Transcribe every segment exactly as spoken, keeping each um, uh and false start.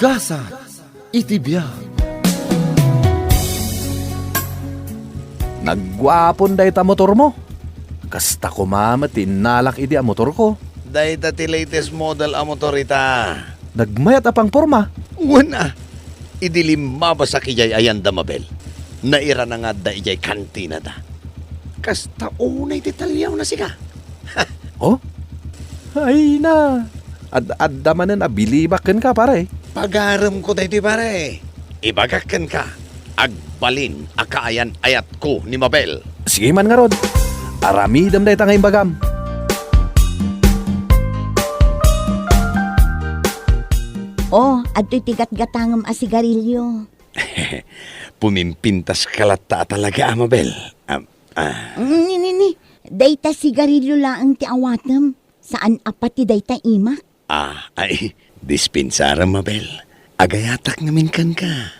Gasat iti biag. Nagguapon dayta motormo. Kasta koma met ti innalak idi a motorko. Dayta ti latest model a motor ita. Nagmayat a pangporma. Wen a, idi limmabasak idiay ayan da Mabel, nairana nga adda idiay kantinada. Kasta unay ti taliawna sika. Oh? Ay na. Ad-adda manen a bilibak kenka, pare. Pagaremko daytoy, pare. Ibagak kenka, agbalin a kaayan-ayatko ni Mabel. Sige man ngarud. Aramidem dayta nga imbagam. Oh, adtoy ti gatgatangem a sigarilyo. Pumimpintaska latta a talaga, a Mabel. Ah, ah. Mm, ni, ni, ni. Dayta sigarilyo laeng ti awatem. Saan a pati dayta imak. Ah, ay, dispensarem, Mabel. Agayatak ngamin kenka.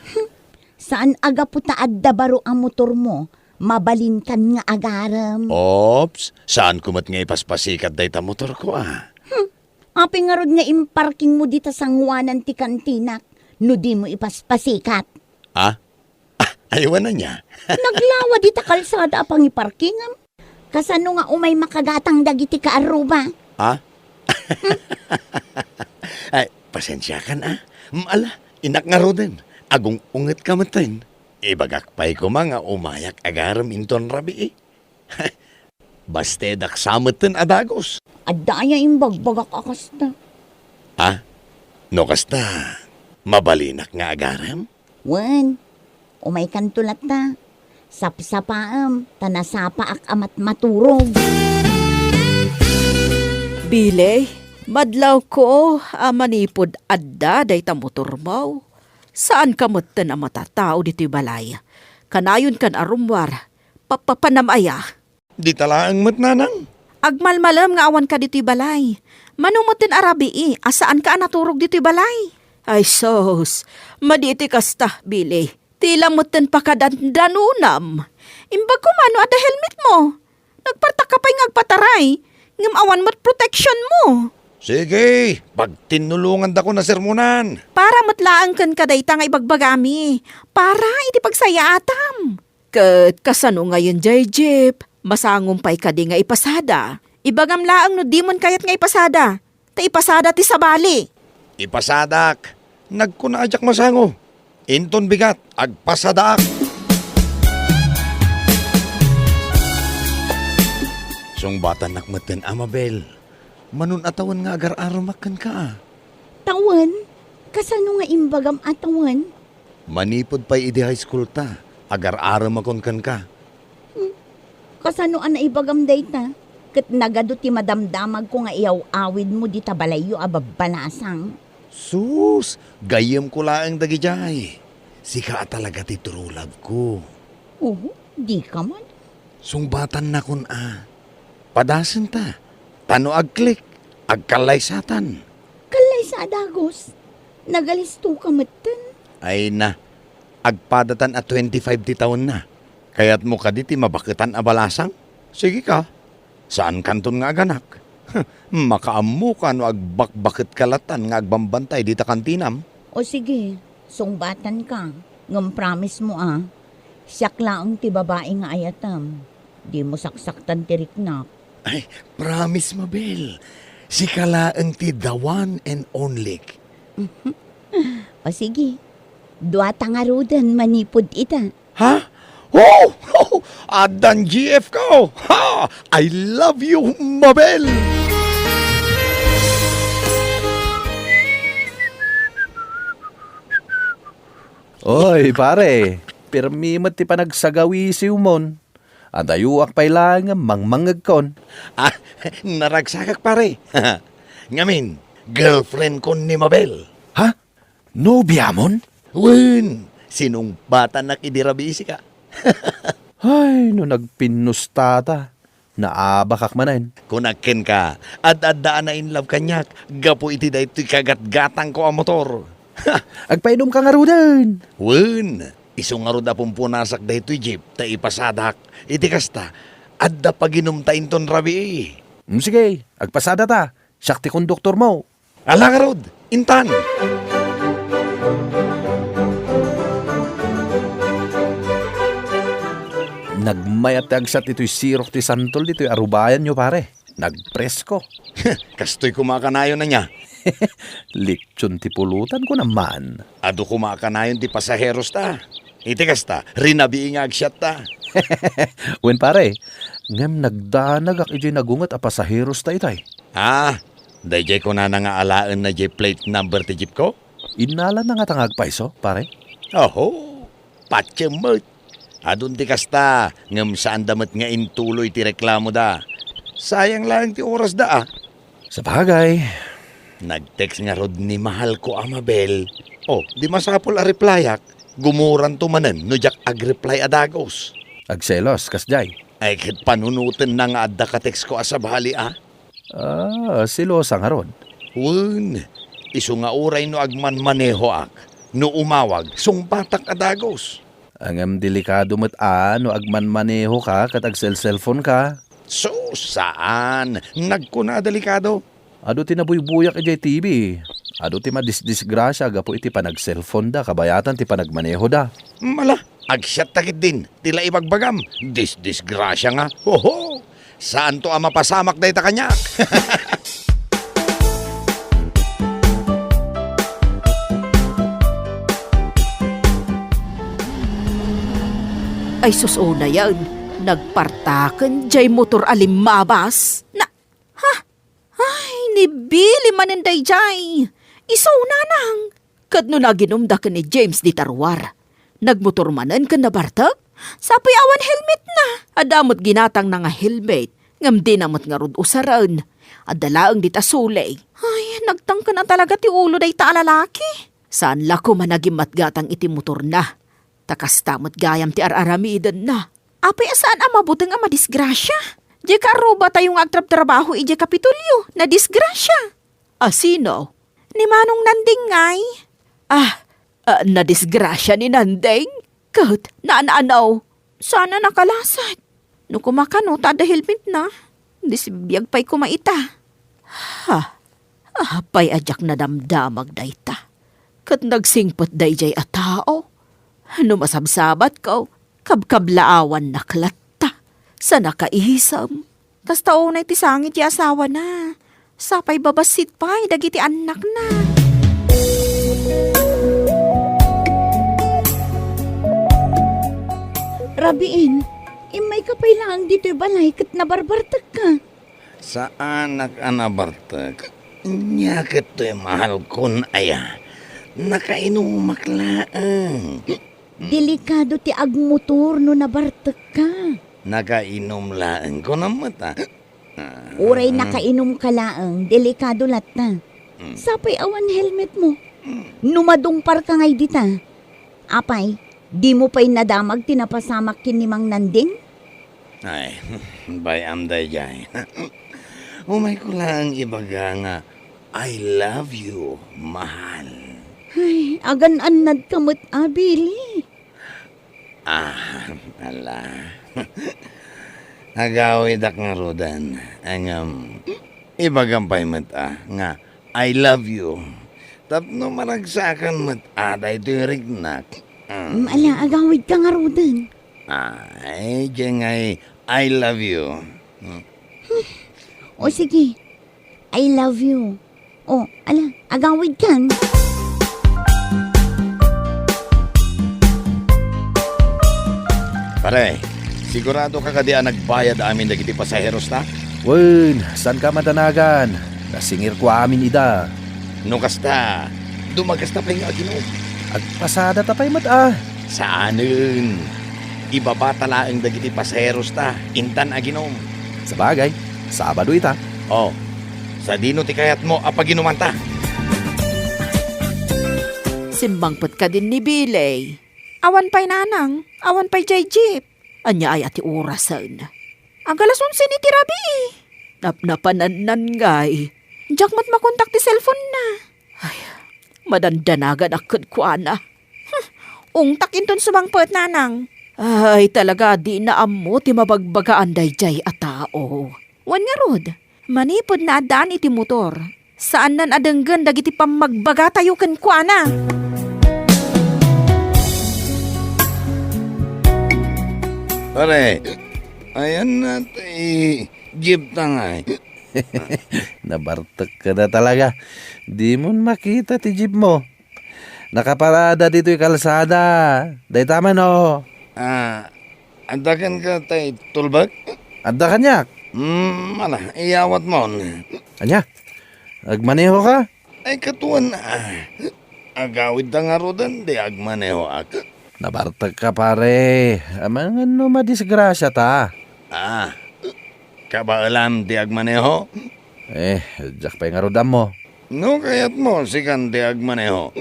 Saan a gapu ta adda baro a motormo, mabalinkan nga agarem. Ops, saanko met nga ipaspasikat dayta motorko, ah. Hmm. Apay ngarud nga imparkingmo dita sanguanan ti kantinak no dimo ipaspasikat? Ah? Ah, aywan ania. Naglawa dita kalsada a pangiparkingem. Kasano nga umay makagatang dagiti kaarruba? Ah? Ay, pasensiakan, ah. Mm, ala, innak ngaruden. Agung-ungetka metten. Ibagak pay koma nga umayak agarem inton rabii. Bastedak sa metten a dagus. Adda aya imbagbagak a kasta? Ah? No kasta, mabalinak nga agarem? Wen, umaykanto latta. Sapsapaem, ta nasapaak a matmaturog. Biley, madlawko a manipud adda dayta motormo. Saanka metten a matatao ditoy balay. Kanayonkan a rummuar, papapanam aya. Dita laeng met, nanang. Agmalmalem nga awanka ditoy balay. Mano metten a rabii a saanka a naturog ditoy balay? Ay sus, madi iti kasta, Biley. Ti la metten pakadandanonam. Imbag koma no adda helmetmo. Nagpartakka pay nga agpataray, ngem awan met proteksionmo. Sige, pagtinnulongandakon a sermonan. Para met laeng kenka dayta nga ibagbagami. Para iti pagsayaatam. Ket kasano ngayen jay jeep? Masangom pay kadi nga ipasada? Ibagam laeng no dimon kayat nga ipasada, ta ipasada ti sabali. Ipasadak. Nagkuna a diak masango. Inton bigat, agpasadaak. Sungbatannak metten, a Mabel. Manon a tawen nga agar-aremak kenka, a. Tawen? Kasano nga imbagam a tawen? Manipud pay idi high school ta, agar-aremakon kenka. Hmm. Kasano a naibagam dayta? Ket nagadu ti madamdamagko nga iyaw-awidmo dita balayyo a babbalasang. Sus, gayyemko laeng dagidiay. Sika a talaga ti true love ko. Oho, dika man. Sungbatannakon a. Padasenta. Ta no agklik, agkallaysatan. Kallaysa a dagus. Nagalistoka metten. Ay na, agpadatan a twenty-five ti tawenna. Kayatmo kadi ti mabaketan a balasang? Sige ka. Saankanton nga aganak. Makaammoka no agbakbaketka latan nga agbambantay dita kantinam. O sige, sungbatanka. Ngem promise mo, a. Siak laeng ti babai nga ayatem. Dimo saksaktan ti riknak. Ay, promise, Mabel. Sika laeng ti the one and only. O sige, duata ngaruden manipud ita. Ha? Oh! Addan G F ko! Ha! I love you, Mabel! Oy, pare, pirmi met ti panagsagawisiwmon. Adayoak pay laeng mangmangngegkon. Ah, naragsakak, pare. Ngamin, girlfriendkon ni Mabel. Ha? Nobiamon? Wen, sinungbatannak idi rabii sika. Ay, no nagpinnustata, naabakak manen. Kunak kenka, ad-adda a na-in love kaniak gapu iti daytoy kagatgatangko a motor. Agpainumka ngaruden. Wen, isu ngarud a pumpunasak daytoy jeep ta ipasadak. Iti kasta, adda paginumta inton rabii. Mm, sige, agpasadata. Siak ti konduktormo. Ala ngarud, intan! Nagmayat ti agsat itoy sirok ti santol ditoy arubayanyo, pare. Nagpresko. Kastoy koma a kanayon ania? Litson ti pulutan ko naman. Adu koma a kanayon ti pasaheros ta. Iti kasta, rinabii nga agsiatta. Wen, pare, ngem nagdanagak idiay nagunget a pasaheros ta itay. Ah, daydiay kunana nga alaenna diay plate number ti jeep ko? Innalana ngata nga agpayso, pare? Oho, patiem met. Adun ti kasta, ngem saanda met nga intuloy ti reklamoda. Sayang laeng ti orasda, a. Sabagay. Nag-text ngarud ni mahalko a Mabel. O, di masapul a replyak. Gumuranto manen no diak ag-reply a dagus. Agselos, kasdiay. Ay, ket panunotenna nga adda ka-text ko a sabali, a. Ah, selosa ngarud. Wen, isu nga uray no agmanmanehoak, no umawag, sungbatak a dagus. Ngem delikado met a no agmanmanehoka ket agselselfonka. Sus, saan. Nagkuna a delikado. Adu ti nabuybuyak idiay T V. Adu ti madisdisgrasia gapu iti panagselfonda kabayatan ti panagmanehoda. Mala, agsiatta ketdin ti la ibagbagam. Disdisgrasia nga. Hoho! Saanto a mapasamak dayta kaniak. Ay sus, unayen, nagpartaken diay motor a limmabas. Na, ha? Ay, ni Billy manen daydiay. Isu, nanang. Ket no naginumda ken ni James dita ruar, nagmotor manen ken nabartek? Sapay awan helmetna. Adda met ginatangna nga helmet, ngem dina met ngarud usaren. Adda laeng dita suli. Ay, nagtangken a talaga ti ulo dayta a lalaki. Saan la koma nagimmatgatang iti motorna. Ta kasta met gayam ti ar-aramidenna. Apay a saan a mabuteng a madisgrasia? Diay kaarrubatayo nga agtrabtrabaho idiay Kapitolyo, nadisgrasia. A sino? Ni Manong Nanding ngay. Ah, ah, nadisgrasia ni Nanding? Ket, naan-ano? Saan a nakalasat. No kumakano ta adda helmetna, disbiag pay koma ita. Ha? Apay a diak nadamdamag dayta? Ket nagsingpet daydiay a tao. No masabsabatko, kabkablaawannak latta. Sa nakaisem. Kasta unay ti sangit ti asawana. Sapay babassit pay dagiti annakna. Rabiin, immayka pay laeng ditoy balay ket nabarbartekka. Saanak a nabartek. Ania ket toy mahalkon aya? Nakainumak laeng. Delikado ti agmotor no nabartekka. Nakainum laeng, kunam met, a. Uray nakainumka laeng, delikado latta. Mm. Sapay awan helmetmo. Mm. No madungparka ngay dita, apay, dimo pay nadamag ti napasamak ken ni Mang Nanding? Ay, bay-am daydiay. Umayko laeng ibaga nga, "I love you, mahal." Ay, agan-annadka met, a, Billy. Ah, ala. Agawidak ngaruden. Ngem, ibagam pay met, a, nga, "I love you." Tapno maragsakan met, a, daytoy riknak. Mm. Mm, ala, agawidka ngaruden. Ay, diay ngay, "I love you." Mm. O sige, "I love you." O, ala, agawidkan. Pare, sigurado ka kadi a nagbayad amin dagiti pasaheros ta? Wen, saanka madanagan. Nasingirko amin ida. No kasta, dumagasta pay nga aginom. Agpasada ta pay met, a. Saanen. Ibabata laeng dagiti pasaheros ta, intan aginom. Sabagay, Sabado ita. O, sadino ti kayatmo a paginuman ta? Simmangpet kadin ni Billy. Awan pay nanang, awan pay jay jeep. Ania aya ti orasen? Agalas onse ni ti rabii. Napnapanannan ngay. Diak met makontak ti cellphone na. Ay, madandanaganak kenkuana. Hmm, ungtak inton sumangpet, nanang. Ay, talaga, di na ammo ti mabagbagaan daydiay a tao. Wen ngarud, manipud naaddaan iti motor, saannan a denggen dagiti pammagbagatayo kenkuana. Pare, ayan na ti jeep ta ngay. Nabartek ka na talaga. Di mo makita ti jeep mo. Nakaparada ditoy kalsada. Dayta man, oh. Ah, adda kenka tay tulbek? Adda kaniak. Hmm, ala, iyawat mon. Ania? Agmaneho ka? Ay, katuan, ah. Agawid ta ngaruden, di agmanehoak. Nabartek ka, pare. Amangan no madisgrasya ta. Ah, kabaelam ti agmaneho? Eh, diak pay ngarud ammo. No kayatmo, sikan ti agmaneho.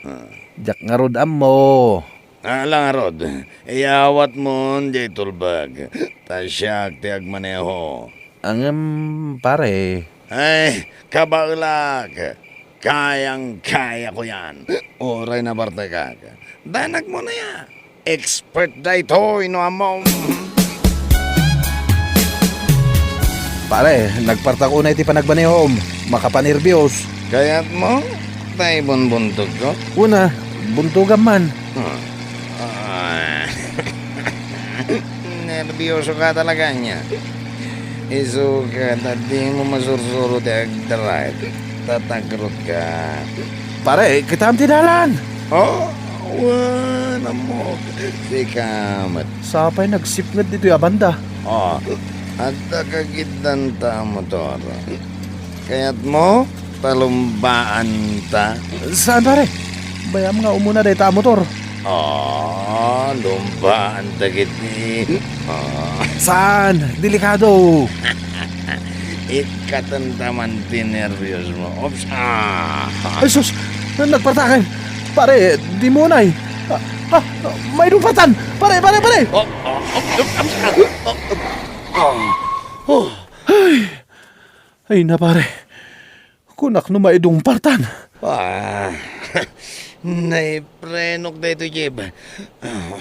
Ah. Diak ngarud ammo. Ala ngarud, iyawat mon diay tulbek. Ta siak ti agmaneho. Ngem, pare. Ay, kabaelak. Kayang-kaya ko yan. Uray nabartekak. Danag mo na ya. Expert daytoy, no ammom. Pare, nagpartak unay ti panagmanehom. Makapanerbios. Kayat mo? Tay bunbuntog ko? Una, buntogam man. Hmm. Ah. Nerbiyoso ka talaga niya. Isu ka, ta di mo masursuro ti agdrive. Tatakrot ka. Pare, kitaem ti dalan. Oh, wen, ammok. Sika met. Sapay nagsipnget ditoy a banda. Oh, adda kagiddan ta a motor. Kayat mo, palumbaan ta? Saan, pare? Bayam nga umuna dayta a motor. Ah, lumbaan ta ketdi. Ah. Saan? Delikado. Ikkaten ta man ti nerbios mo. Oops. Ah. Ay, sus! Nagpartakan! Pare, di mo unay. Ah, ah, maidong partan! Pare, pare, pare! Oh, oh, oh, oh, oh, oh, oh. Ay, ay na, pare. Kunak no maidong partan. Ah, naiprenok daytoy jeep. Ah,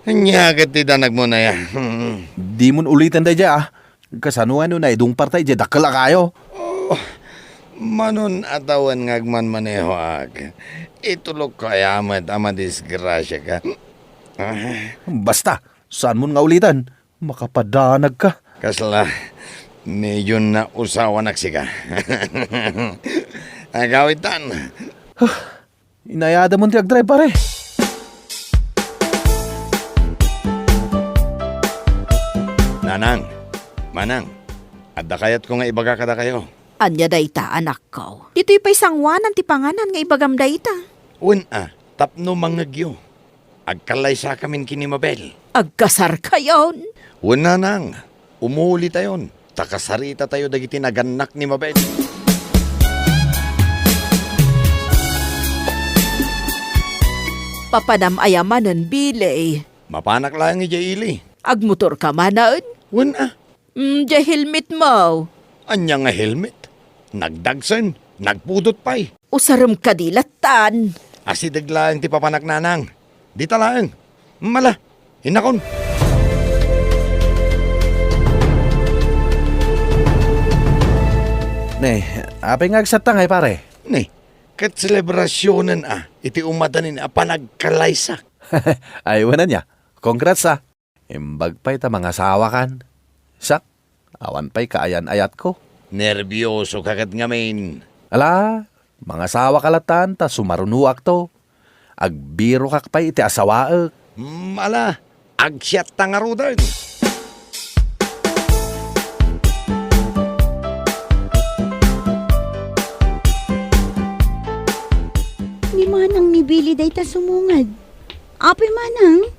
ania ket ti danag mo na ya? Hmm. Di mon ulitan daydiay, ah. Kasano nga no naidong parta idiay dakkel a kayo? Oh, manon a tawen nga agmanmanehoak. Itulok ko aya met a madisgrasya ka. Ah. Basta, saan mon nga ulitan? Makapadanag ka. Kasla, medyo nausawanak sika. Agawidtan. Inayada mon ti agdrive, pare. Nanang, manang, adda kayatko nga ibaga kadakayo. Ania dayta, anakko? Ditoy pay sangoanan ti panganan nga ibagam dayta. Wen a, tapno mangngegyo. Agkallaysakamin ken ni Mabel. Agkasarkayon? Wen, nanang, umulitayon, ta kasaritatayo dagiti nagannak ni Mabel. Papanam aya manen, Billy? Mapanak laeng idiay ili. Agmotorka manen? Wen a. Mm, diay helmetmo. Ania nga helmet? Nagdagsen, nagpudot pay. Usarem kadi lattan. Asideg laeng ti papanak, nanang. Dita laeng. Mala, innakon. Ne, apay nga agsatta ngay, pare? Ne, ket selebrasionen a iti umadanin a panagkalaysak. Ay, wen ania. Congrats, ah. Imbag pay ta mangasawakan. Siak, awan pay kaayan-ayatko. Nerbiyoso ka ket ngamin. Ala, mangasawaka lattan ta sumarunoakto. Agbirokak pay iti asawaek. Hmm, ala, agsiatta ngaruden. Ni manang ni Billy dayta sumungad. Apay manang?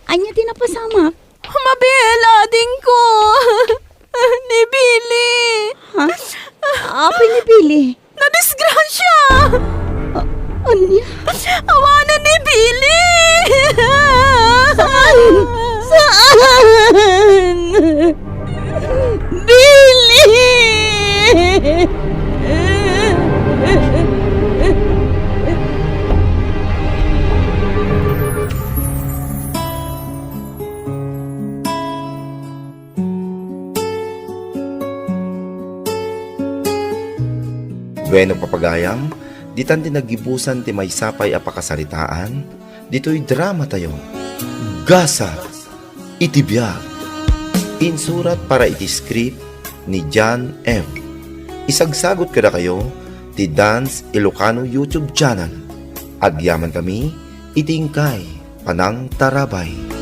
Ania ti napasamak? Mabel, adingko! Ni Billy! Ha? Apay ni Billy? Nadisgrasya! A-, ania? Awanen ni Billy! Saan? Saan? Billy! Bueno, papagayam, ditan ti naggibusan ti maysa pay a pakasaritaan ditoy drama tayo, Gasat. Iti biag, insurat para iti script ni John M. Isagsagot kadakayo ti Dance Ilocano YouTube channel. Agyaman kami iti inkay panangtarabay.